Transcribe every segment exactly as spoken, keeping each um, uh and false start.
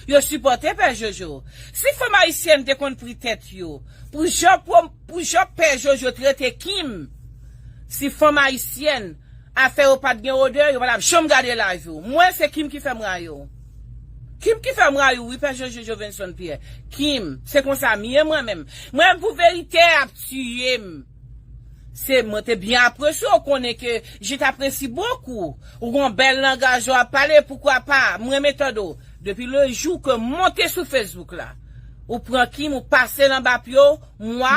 Yo sipòte Pè Jojo. Si fanm ayisyèn te konn pri tèt yo, pou jan, pou, pou jan Pè Jojo trete Kim, si fanm ayisyèn afè yo pa t gen odè, yo pa t ap janm gade live ou. Mwen, se Kim ki fè m rayi w. Kim ki fè m rayi w, wi, Pè Jojo Jovenson Pierre. Kim, se konsa m ye mwen menm. Mwen, pou verite ap tiye m. Se mwen te byen apresye w, konnen ke je t'apprécie beaucoup. Ou gon bèl langaj w ap pale, poukwa pa? Mwen renmen tande w. Depi le jou ke m monte sou Facebook la, ou pran Kim, ou pase l anba pye w, mwa,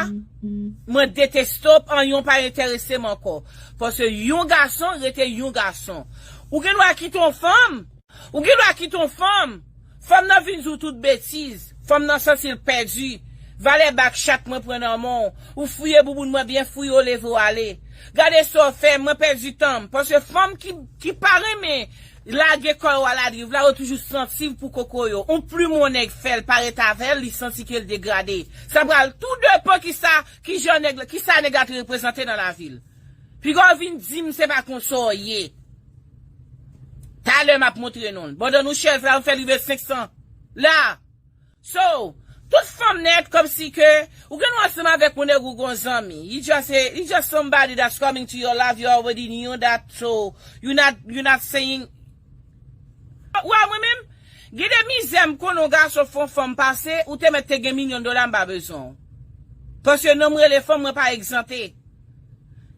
mwen deteste w, anyen w pa enterese m ankò. Paske yon gason rete yon gason. Ou gen dwa kite yon fanm, ou gen dwa kite yon fanm, fanm nan vin di w tout betiz, fanm nan santi l pèdi. Valè bak chat mwen pran nan men w, ou fouye bouboun mwen byen fouye, w leve w ale. Gade sa w fè, mwen pèdi tan m, paske fanm ki, ki pa renmen lage kò yo aladriv la, yo toujou sansiv pou koko yo. On plim yon nèg fè l parèt avè l, li santi ke l degrade. Sa pral tou depan ki sa, ki jan nèg, ki sa nèg la te reprezante nan lavi l. Piga w vin di m se pa konsa w ye. Talè m ap montre nou l. Pandan nou chèz la, m fè l rive senk san. La. So, tout fanm nèt kòmsi ke ou gen nou ansanm avèk yon nèg ou gon zanmi. He just a, he just somebody that's coming to your life, you already knew that, so you not, you not saying. Wa mwen menm, gen de mizè m konnen yon gason fè yon fanm pase, ou te mèt te gen milyon dola m pa bezwen w. Paske non m rele fanm mwen pa egzante.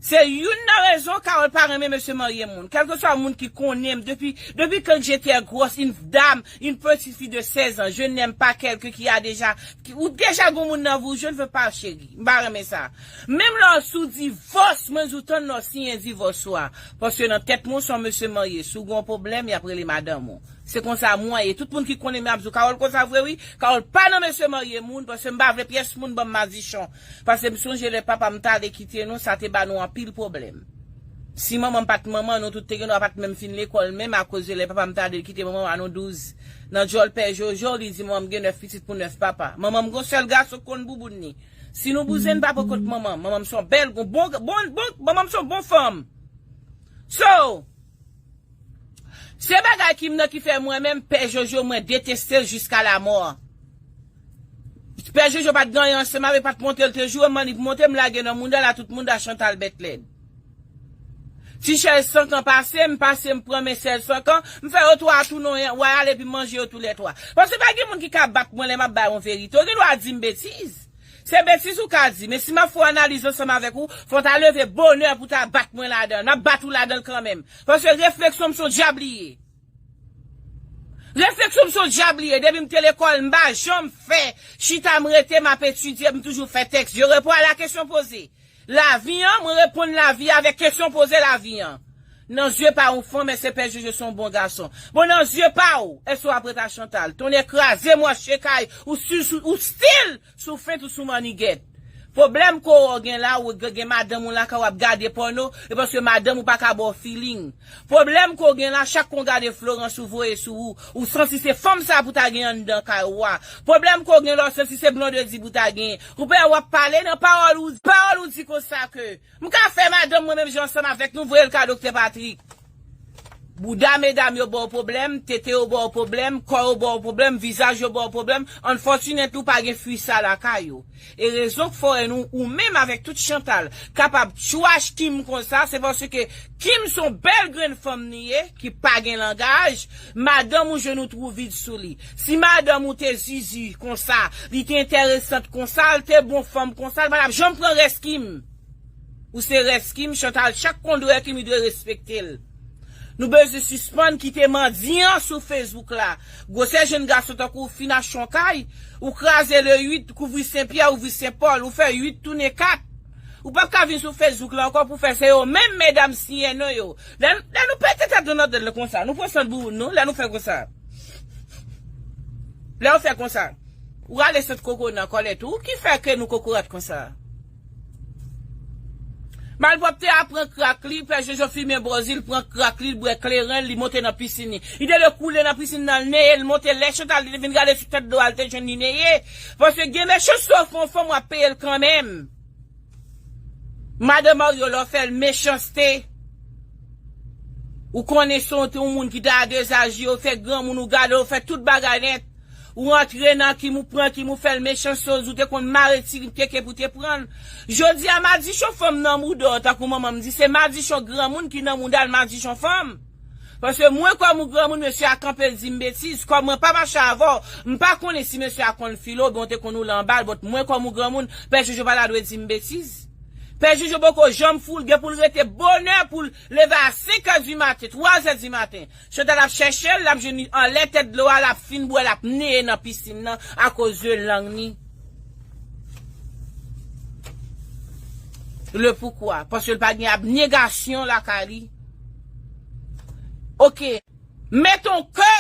Se youn nan rezon Carole pa renmen mesye marye moun. Kèlkeswa moun ki konnen m depi, depi ke j'étais grosse, une dame, une petite fille de seize ans, je n'aime pas quelqu'un qui a déjà, ki, ou deja gon moun nan vi w, je ne veux pas cheri. M pa renmen sa. Menm lè w sou divòs, mwen di w tann lè w siyen divòs ou a. Paske nan tèt mwen, w se yon mesye marye. Si w gon pwoblèm, y ap rele madanm ou. Se konsa mwen ye. Tout moun ki konnen m ap di w, Carole konsa vre wi. Carole pa nan mesye marye moun, paske m pa vle pyès moun ban m madichon. Paske m sonje lè papa m t ale kite nou, sa te ba nou anpil pwoblèm. Si manman m pa t manman, nou tout te gen dwa pa t menm fin lekòl menm, akoz de lè papa m t ale kite manman m a nou douz. Nan djòl Pè Jojo, li di manman m gen nèf pitit pou nèf papa. Manman m gon sèl gason k konn bouboun li. Si nou bouzen, n pa pran kont manman m. Manman m se yon bèl, bon, bon, bon, bon, manman m se yon bon fanm. So, se bagay Kim nan ki fè mwen menm, Pè Jojo, mwen deteste l jiska lamò. Pè Jojo pa t gen anyen ansanm avè l, pa t monte l te joure m, annik monte m lage nan mouda l a tout mouda Chantal bèt lèd. Ti chèz sankan pase, m pase, m pran men chèz sankan, m fè yo twa tounen w al epi m manje yo toulètwa. Paske pa gen moun ki ka bat mwen lè m ap bay yon verite. Ou gen dwa di m betiz. Se betiz ou ka di, men si m ap fè yon analiz ansanm avèk ou, fò w ta leve bonè pou w ta bat mwen ladan l. M ap bat ou ladan l kanmenm. Paske refleksyon m se yon dyab li ye. Refleksyon m se yon dyab li ye. Depi m te lekòl, m pa janm fè chita m rete, m ap etidye, m toujou fè tèks. Je réponds à la question posée. Lavi an, mwen reponn lavi avèk kesyon poze lavi an. Nan zye pa w, fanm, èske Pè Jojo se yon bon gason? Bon, nan zye pa w, èske w ap ret a Chantal? Tonnè kraze m, w ap chekay, ou stil, ou stil sou fent ou sou mannigèt. Pwoblèm ke w gen la, ou gen, gen madanm ou lakay w ap gade pòno, e paske madanm ou pa ka ba w feeling. Pwoblèm ke w gen la, chak kon gade Florence ou voye sou ou, ou santi se fanm sa pou ta gen anndan kay ou a. Pwoblèm ke w gen la, w santi se Blondedy pou ta gen. Ou pa wè w ap pale nan pawòl ou, pawòl ou di konsa ke m ka fè madanm mwen menm jan ansanm avèk nou, voye l ka Doktè Patrick. Bouda medam yo ba w pwoblèm, tete yo ba w pwoblèm, kò yo ba w pwoblèm, vizaj yo ba w pwoblèm, unfortunately ou pa gen fwi sa lakay ou. E rezon k fè w wè nou, ou menm avèk tout Chantal, kapab trash Kim konsa, se paske Kim se yon bèl grenn fanm li ye, ki pa gen langaj, madanm ou jwenn ou twou vid sou li. Si madanm ou te zizi konsa, li te enteresant konsa, l te bon fanm konsa, l pa t ap janm pran rès Kim. Ou se rès Kim, Chantal, chak kon dwe Kim, li dwe respekte l. Nou bezwen sispann kite mandi an sou Facebook la. Gwosè jenn gason tankou w fin achte yon kay, ou kraze le uit, kouvri Sen Pyè, ouvri Sen Pòl, ou fè uit tounen kat. Ou p ap ka vin sou Facebook la ankò pou fè se yo menm medam siyen non yo. Lè, lè nou pete tèt nou nan dèl konsa, nou pran sant bouboun nou, lè nou fè konsa. Lè w fè konsa, ou rale sant koko nan kòlèt ou, ki fè ke nou kokorat konsa? Malpwòpte a pran krak li, Pè Jojo fimen bòz li, l pran krak li, l bwè kleren, li monte nan pisin li. Li te dwe koule nan pisin nan, l neye, l monte, lè Chantal te vin gade sou tèt do a, l te jwenn li neye. Paske gen mechanste w fè yon fanm, w ap peye l kanmenm. Madan Mario, lè w fè l mechanste, ou konnen se yon, yon moun ki ta dezaje, ou fè granmoun, ou gade, ou fè tout bagay nèt. Ou antre nan Kim, ou pran Kim, ou fè l mechanste, ou te konn mare ti keke pou te pran l. Jodi a, madichon fanm nan mouda w, tankou manman m di, se madichon granmoun ki nan mouda l, madichon fanm. Paske mwen, kòm ou granmoun, mesye a kanpe l di m betiz. Kòm mwen pa mache avè w, m pa konnen si mesye a konn filo, oubyen w te konn woule anba l, but mwen, kòm ou granmoun, Pè Jojo pa ta dwe di m betiz. Pè Jojo poko janm fou, l gen pou l rete bonè pou l leve a senk è di maten, twa è di maten. Chantal ap chèche l, l ap jwenn li anlè tèt dlo a, l ap fin bwè, l ap neye nan pisin nan akoz de lang ni. Le poukwa? Paske l pa gen abnegasyon lakay li. Oke. Meton ke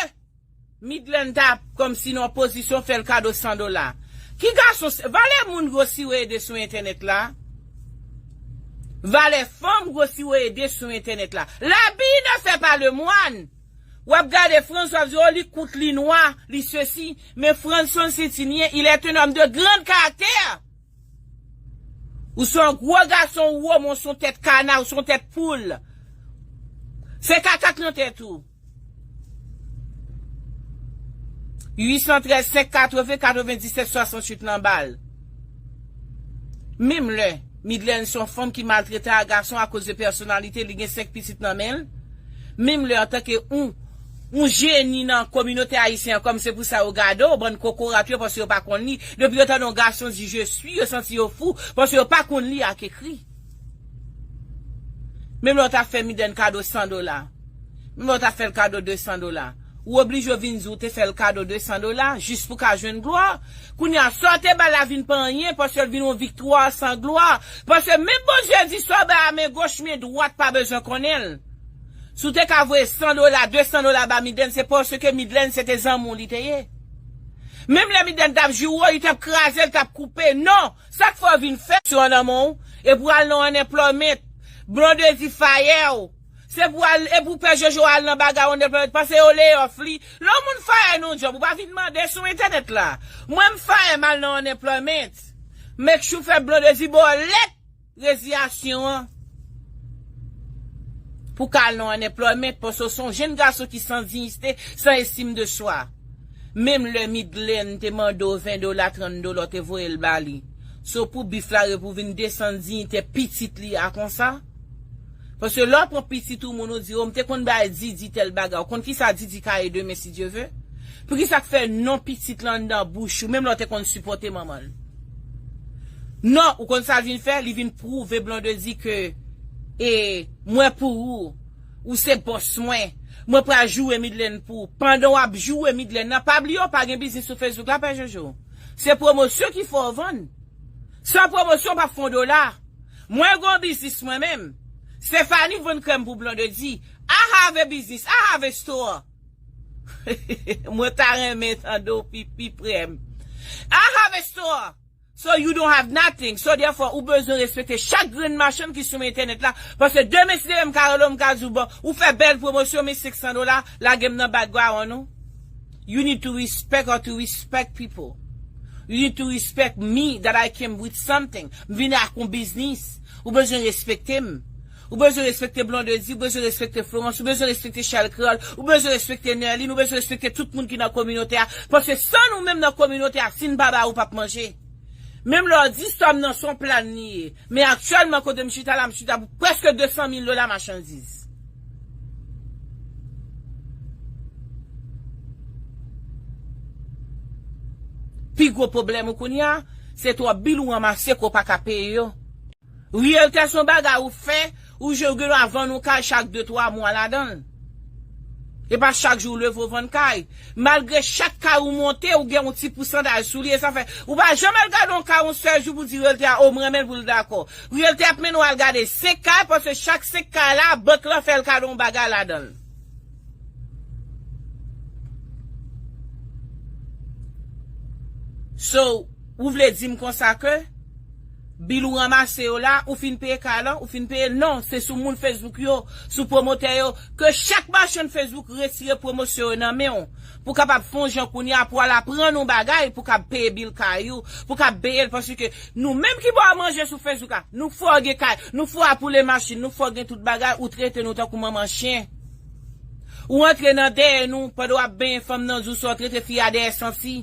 Midlène ta kòmsi nan pozisyon fè l kado san dola. Ki gason, valè moun Gwo Siwo ede sou entènèt la? Valè fanm Gwo Siwo ede sou entènèt la? L'habit ne fait pas le moine. W ap gade Frantz, w ap di, o, li kout, li nwa, li sesi. Men Frantz, son sitinyen, il est un homme de grand caractère. Ou se yon gwo gason, ou wo, men w se yon tèt kana, ou se yon tèt poul. Se kakak nan tèt ou. Uit san trèz, senk katreven, katrevendiset, swasanntuit nan ba l. Menm lè Midlène se yon fanm ki maltrete a gason akoz de pèsonalite, li gen senk pitit nan men l. Menm lè antanke yon, yon jeni nan kominote ayisyen an, kòm se pou sa yo gade w, bann kokorat yo, paske yo pa konn li. Depi yo tande yon gason di je suis, yo santi yo fou, paske yo pa konn li ak ekri. Menm lè w ta fè Midlène kado san dola. Menm lè w ta fè l kado de san dola. Ou oblije w vin di w te fè l kado de san dola, jis pou ka jwenn glwa. Kounye a, sa w te ba l la vin pa anyen, paske l vin yon viktwa san glwa. Paske menm Bondye di sa w bay a men goch, men dwat pa bezwen konnen l. Si w te ka voye san dola, de san dola ba Midlène, se paske Midlène se te zanmi w li te ye. Menm lè Midlène t ap joure w, li t ap kraze l, t ap koupe. Non! Sa k fè w vin fè sou nan men w? E pou al nan unemployment. Blondedy fire w. Se pou al, e pou Pè Jojo al nan bagay unemployment. Paske yo lay off li. Lè yon moun fire nan yon job, ou pa vin mande sou entènèt la. Mwen m fire m al nan unemployment. Make sure fè Blondedy ba w lèt reziyasyon an. Pou ka al nan unemployment, paske w se yon jenn gason ki san diyite, san estim de swa. Menm lè Midlène te mande w ven dola, trant dola, w te voye l ba li. So pou bif la, yo pou vin desann diyite pitit li a konsa? Paske lè w pran pitit ou moun, ou di, o, m te konn bay Didi tèl bagay. Ou konn kisa Didi ka ye demen, si Dye ve? Poukisa k fè non pitit lan anndan bouch ou, menm lè w te konn sipòte manman l? Non, ou konn sa l vin fè? Li vin pwouve Blondedy ke, e, mwen pou ou, ou se bòs mwen, mwen pral joure Midlène pou ou. Pandan w ap joure Midlène nan, pa bliye w pa gen biznis sou Facebook la, Pè Jojo. Se pwomosyon ki fè w vann. San pwomosyon, w p ap fè yon dola. Mwen gen yon biznis mwen menm. Stephanie vann krèm pou Blondedy. I have a business. I have a store. Mwen ta renmen tande w pi, pi pre m. I have a store. So you don't have nothing. So therefore, ou bezwen respekte chak grenn machann ki sou entènèt la. Paske demen, si demen m ka rele w, m ka di w, bon, ou fè bèl pwomosyon, men senk san dola, lage m nan background ou. You need to respect or to respect people. You need to respect me that I came with something. M vini ak yon biznis. Ou bezwen respekte m. Ou bezwen respekte Blondedy, ou bezwen respekte Florence, ou bezwen respekte Shell Creole, ou bezwen respekte Nerline, ou bezwen respekte tout moun ki nan kominote a. Paske san nou menm nan kominote a, si n pa ba ou, p ap manje. Menm lè w di sa m nan se yon plan li ye. Men aktyèlman kote m chita la, m chita pou prèske de san mil dola machandiz. Pi gwo pwoblèm ou kounye a, se twòp bil ou ranmase ke w pa ka peye yo. Reyèltè se yon bagay ou fè, ou je, ou gen dwa vann yon kay chak de twa mwa ladan l. E pa chak jou ou leve ou vann kay. Malgre chak kay ou monte, ou gen yon ti pousantaj sou li, e sa fè, ou pa janm al gade yon kay yon sèl jou pou di reyèltè a, o, m renmen l pou l dakò. Reyèltè ap mennen w al gade senk kay, paske chak senk kay la, bank lan fè l kado yon bagay ladan l. So, ou vle di m konsa ke bil ou ranmase yo la, ou fin peye kay lan, ou fin peye l? Non, se sou moun Facebook yo, sou pwomotè yo, ke chak machann Facebook retire pwomosyon yo nan men w, pou kapab fè yon jan kounye a pou al aprann yon bagay, pou kab peye bil kay ou, pou kab peye l, paske nou menm ki ba w manje sou Facebook la, nou fè w gen kay, nou fè w apoule machin, nou fè w gen tout bagay, ou trete nou tankou manman chen. Ou antre nan dèyè nou, pandan w ap benyen fanm nan, di w sa w trete fi a dèyè santi.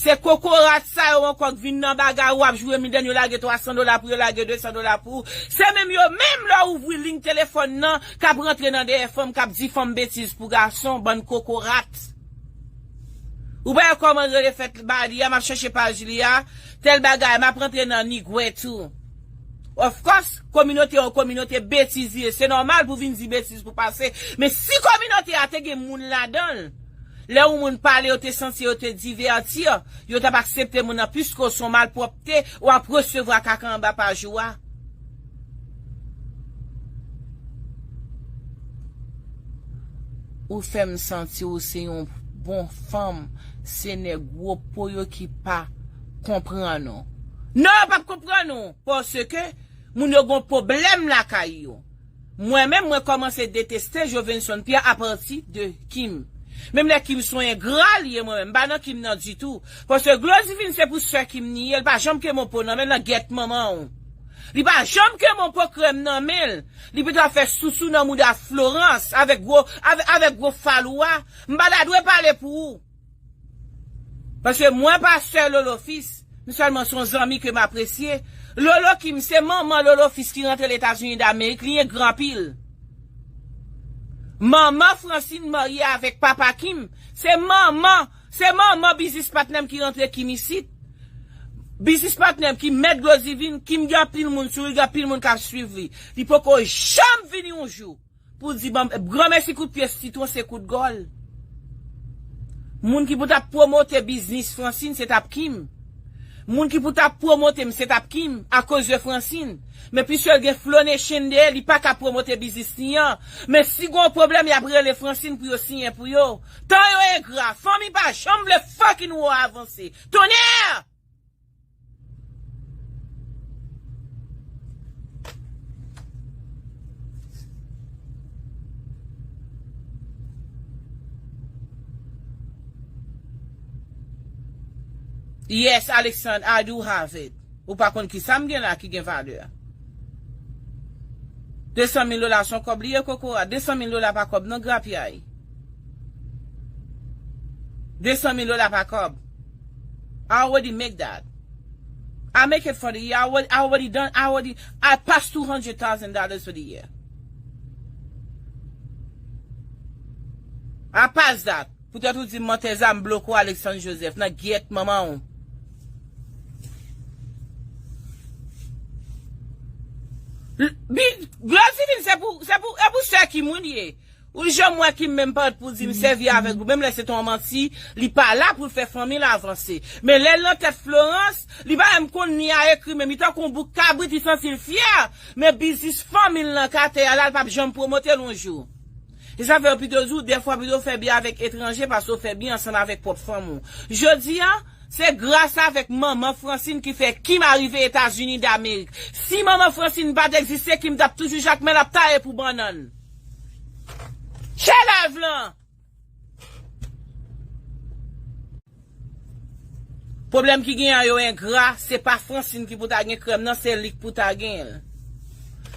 Se kokorat sa yo ankò k vin nan bagay ou ap joure milenn, yo lage twa san dola pou yo, lage de san dola pou ou. Se menm yo menm lè w ouvri liy telefòn nan k ap rantre nan dèyè fanm, k ap di fanm betiz pou gason, bann kokorat. Ou pa wè kòman l rele fèt ba li a, m ap chèche paj li a, tèl bagay, m ap rantre nan nigwè tou. Of course, kominote yon kominote betiz li ye. Se nòmal pou vin di betiz pou pase. Men si kominote a te gen moun ladan l, lè yon moun pale, yo te santi yo te divèti, yo t ap aksepte moun nan, piske w se yon malpwòpte, w ap resevwa kaka anba paj ou a. Ou fè m santi ou se yon bon fanm, se nèg gwo po yo ki pa konprann ou. Non, yo p ap konprann ou, paske moun yo gon pwoblèm lakay yo. Mwen menm, mwen kòmanse deteste Jovenson Pierre apati de Kim. Menm lè Kim se yon engra li ye, mwen menm, m pa nan Kim nan ditou. Paske Glozivin se pou sè Kim li ye, li pa janm kenbe yon po nan men l nan gyèt manman w. Li pa janm kenbe yon po krèm nan men l. Li pito ap fè sousou nan mouda Florence avèk gwo, avèk, avèk gwo fal ou a. M pa ta dwe pale pou ou. Paske mwen pa sè Lolo Fils, m sèlman se yon zanmi ke m apresye. Lolo Kim se manman Lolo Fils ki rantre Letazini Damerik, li engra anpil. Manman Francine marye avèk papa Kim, se manman, se manman biznis patnè m ki rantre Kim isit. Biznis patnè m ki mèt Glozivin, Kim gen anpil moun sou li, gen anpil moun k ap swiv li. Li poko janm vini yon jou pou di, ban m, granmèsi kout pye sitwon se kout gòl. Moun ki pou t ap pwomote biznis Francine, se t ap Kim. Moun ki pou t ap pwomote m, se t ap Kim, akoz de Francine. Men piske l gen Flo Nation dèyè, li pa ka pwomote biznis li an. Men si gon pwoblèm, y ap rele Francine pou yo siyen pou yo. Tan yo engra, fanmi pa janm vle fucking wè w avanse. Tonnè! Yes, Alexandre, I do have it. Ou pa konn ki sa m gen la ki gen valè. De san mil dola se yon kòb li ye, kokorat. De san mil dola pa kòb non, grapyay. De san mil dola pa kòb. I already make that. I make it for the year. I already, I already done. I already, I passed two hundred thousand dollars for the year. I passed that. Poutèt ou di m mantè, zam bloko Alexandre Joseph nan gyèt manman w. L-, bi-, Glozivin se pou, se pou, e pou sè Kim ou li ye. Ou janm wè Kim menm parèt pou di m sèvi avèk ou, menm lè se t on manti, li pa la pou l fè fanmi l avanse. Men lè l nan tèt Florence, li pa menm konn li a ekri, men li tankou yon bouk kabrit, li santi l fyè. Men biznis fanmi l nan katè a la, l p ap janm pwomote l yon jou. E sa fè yo pito di w, dèfwa pito w fè byen avèk etranje pase w fè byen ansanm avèk pwòp fanmi w. Jodi a, se gras avèk manman Francine ki fè Kim arive Etazini Damerik. Si manman Francine pa t egziste, Kim t ap toujou Jakmèl ap taye pou bannann. Chèlav lan! Pwoblèm ki gen an yo engra, se pa Francine ki pou ta gen krèm nan, se li k pou ta gen l.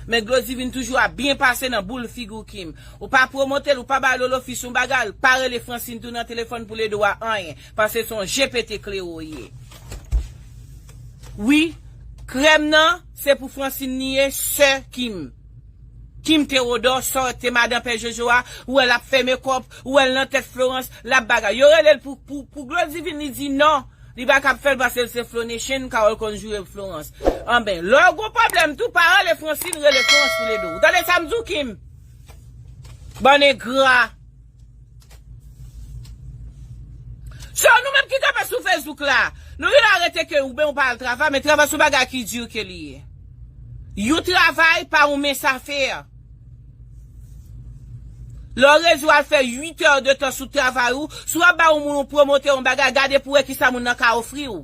Men Glozivin toujou ap byen pase nan boul figi w Kim. Ou pa pwomote l, ou pa bay Lolo Fils yon bagay, l pa rele Francine tou nan telefòn pou l ede w a anyen, paske se yon G P T klero w ye. Wi, krèm nan, se pou Francine li ye, sè Kim. Kim Théodore, sa te madan Pè Jojo a, ou wè l ap fè mekòp, ou wè l nan tèt Florence, l ap bagay. Yo rele l pou, pou, pou Glozivin, li di non, li pa kab fè l paske l se Flo Nation, Carole konn joure Florence. Anben, lè w gon pwoblèm tou, pa rele Francine, rele Florence pou l ede w. Ou tande sa m di w, Kim? Bann engra. So, nou menm ki kanpe sou Facebook la, nou gen dwa rete ke oubyen ou pa al travay, men travay se yon bagay ki di ke li ye. Yon travay pa yon mens a fè. Lè w redi w al fè uit è de tan sou travay ou, si w ap ba yon moun, yon pwomote yon bagay, gade pou wè kisa moun nan ka ofri w.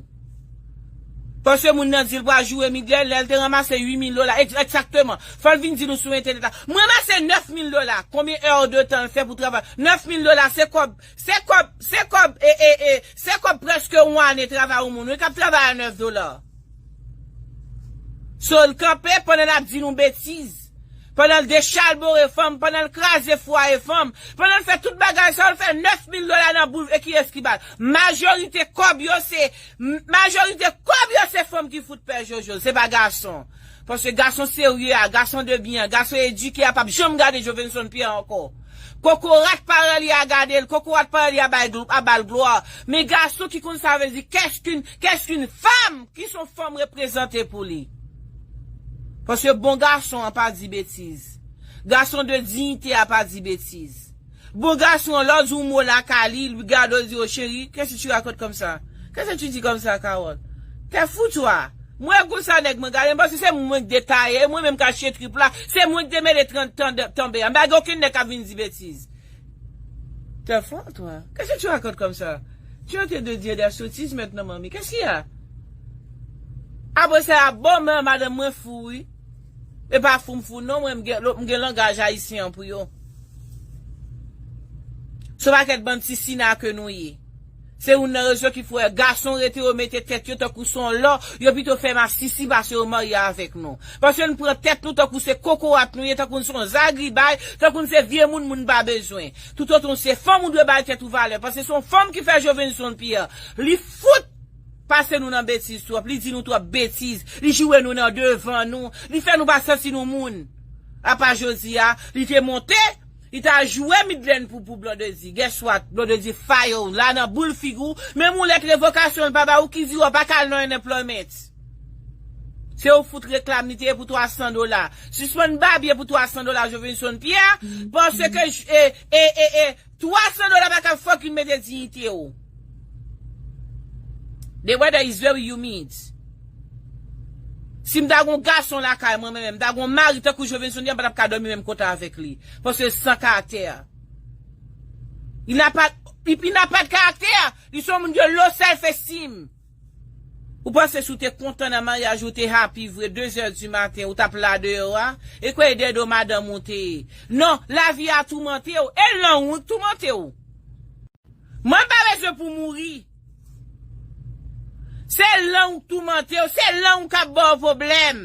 Paske moun nan di l pral joure Miguel, lè l te ranmase uit mil dola, egz-, egzakteman. Fò l vin di nou sou entènèt la. Mwen ranmase nèf mil dola. Konbyen è de tan l fè pou travay? Nèf mil dola, se kòb, se kòb, se kòb, e, e, e, se kòb prèske yon ane travay yon moun, wi, k ap travay a nèf dola. So, l kanpe pandan l ap di nou betiz. Pandan l dechalbore fanm, pandan l kraze fwaye fanm, pandan l fè tout bagay sa yo, l fè nèf mil dola nan boul e kiyès ki ba l? Majorite kòb yo se, majorite kòb yo se fanm ki fout Pè Jojo, se pa gason. Paske gason serye a, gason de byen an, gason edike a p ap janm gade Jovenson Pierre ankò. Kokorat paran li a gade l, kokorat paran li a bay gl-, a ba l glwa. Men gason ki konn sa vle di, qu'est-ce qu'une, qu'est-ce qu'une femme? Ki son fanm reprezante pou li? Paske bon gason an pa di betiz. Gason de diyite a pa di betiz. Bon gason an, lè w di yon mo lakay li, li gade w, di w, chérie, qu'est-ce que tu racontes comme ça? Qu'est-ce que tu dis comme ça, Carole? T'es fou, toi. Mwen konsa nèg mwen gade m, paske se mwen ki te taye, mwen menm k achte trip la, se mwen ki te mete trant tan tanbe a. M pa gen okenn nèg k ap vin di betiz. T'es fou, toi. Qu'est-ce que tu racontes comme ça? Tu es en train de dire des sottises maintenant, mami. Qu'est-ce qu'il y a? Apre sa, bon, men madanm mwen fou, wi. E pa fou m fou, non, mwen, m gen, m gen langaj ayisyen an pou yo. Se yon pakèt bann ti sina ke nou ye. Se youn nan rezon ki fè gason rete yo mete tèt yo tankou se yon lò, yo pito fè masisi pase yo marye avèk nou. Paske n pran tèt nou tankou se kokorat nou ye, tankou n se yon zagribay, tankou n se vye moun moun pa bezwen. Toutotan w se fanm, ou dwe bay tèt ou valè. Paske se yon fanm ki fè Jovenson Pierre. Li fout pase nou nan betiz twòp. Li di nou twòp betiz. Li joure nou nan devan nou. Li fè nou pa santi nou moun. Apa jodi a, li te monte, li ta joure Midland pou, pou Blondedy. Guess what? Blondedy fire w la nan boul figi w. Menm yon lèt revokasyon l pa ba ou ki di w pa ka al nan unemployment. Se ou fout reklame li te ye pou twa san dola. Sispann babye pou twa san dola Jovenson Pierre, paske, e, e, e, e, twa san dola pa ka fucking mete diyite w. The weather is very humid. Si m ta gon gason lakay mwen, mwen menm, m ta gon mari tankou Jovenson, m pa t ap ka dòmi menm kote avèk li. Paske san karaktè. Il n'a pas, il, il n'a pas de caractère. Li se yon moun de low self esteem. Ou panse si w te kontan nan maryaj ou, te happy vre, de zè di maten, ou t ap la deyò a? E kwè e dèdo madanm ou te ye? Non, lavi a toumante w, e lang ou toumante w. Mwen pa bezwen pou mouri. Se lang ou toumante w, se lang ou k ap ba w pwoblèm.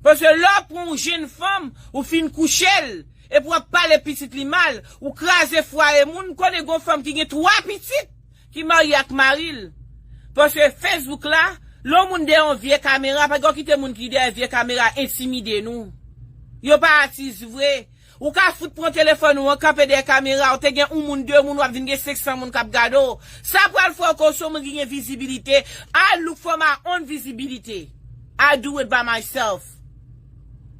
Paske lè w pran yon jenn fanm, ou fin kouche l, epi w ap pale pitit li mal, ou kraze fwaye moun, konnen gon fanm ki gen twa pitit, ki marye ak mari l. Paske Facebook la, lè yon moun dèyè yon vye kamera, pa gen kite moun ki dèyè vye kamera entimide nou. Yo pa atis vre. Ou ka fout pran telefòn ou an, kanpe dèyè kamera, ou te gen yon moun, de moun, w ap vin gen senk san moun k ap gade w. Sa pral fè w konnen w se yon moun ki gen vizibilite. I look for my own visibility. I do it by myself.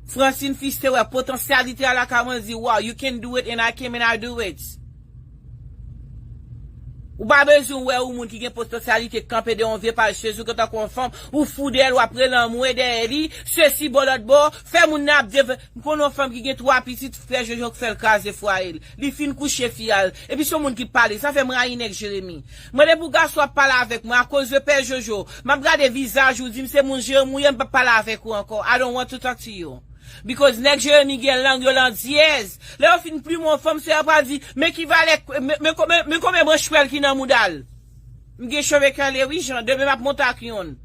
Francine Fils te wè potansyalite a lakay mwen, di, "Wow, you can do it and I can and I do it." Ou pa bezwen wè yon moun ki gen potansyalite kanpe de yon vye paj Facebook tankou yon fanm, ou fou dèyè l, w ap rele anmwe dèyè li, sesi bò lòt bò, fè moun nan ap dev-, m konnen yon fanm ki gen twa pitit, frè Jojo k fè l kraze fwaye l. Li fin kouche fi a l. Epi se yon moun ki pale. Sa fè m rayi nèg Jeremi. Mwen depi yon gason ap pale avèk mwen akoz de pè Jojo. M ap gade vizaj ou, di m se moun Jeremi ou ye, m p ap pale avèk ou ankò. I don't want to talk to you. Because nèg Jeremi gen lang yo landyèz. Lè yo fin plimen yon fanm, se yo pral di, men ki valè, men, men, men, men konbyen branch pwèl ki nan mouda l. M gen cheve kèle wi, Jan. Demen m ap monte ak youn.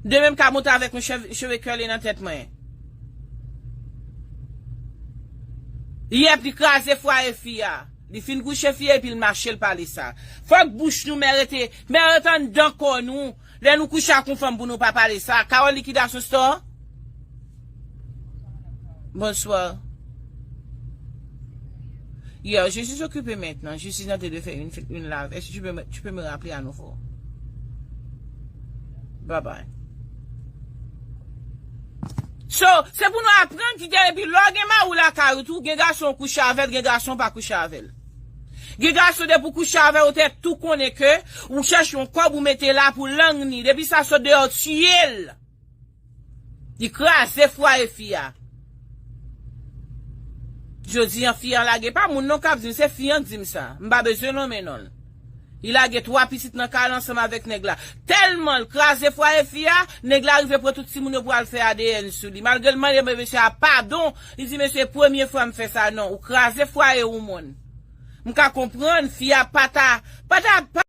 Demen m ka monte avèk yon cheve, cheve kèle nan tèt mwen. Yèp, li kraze fwaye fi a. Li fin kouche fi a epi l mache l pale sa. Fòk bouch nou mèrite, mèrite anndan kò nou. Lè nou kouche ak yon fanm pou nou pa pale sa. Carole Likidasyon Store. Bonsoir. Yeah, je suis occupé maintenant. Je suis en train de faire une, une live. Est-ce que tu peux me, tu peux me rappeler à nouveau? Bye bye. So, se pou nou aprann ki gen, epi lè w gen mari w lakay ou tou, gen gason w kouche avè l, gen gason w pa kouche avè l. Gen gason depi w kouche avè l, ou te tou konnen ke ou chèche yon kòb ou mete la pou lang ni. Depi sa sot deyò, tiye l. Li kraze fwaye fi a. Jodi an fi an lage, pa moun non k ap di m, se fi an k di m sa. M pa bezwen nonmen non l. Li lage twa pitit nan kay la ansanm avèk nèg la. Tèlman l kraze fwaye fi a, nèg la rive pran tout timoun yo pou al fè A D N sou li. Malgre l mande mesye a padon, li di, "Mesye, premye fwa m fè sa, non, ou kraze fwaye yon moun." M ka konprann, fi a pa ta, pa ta, pa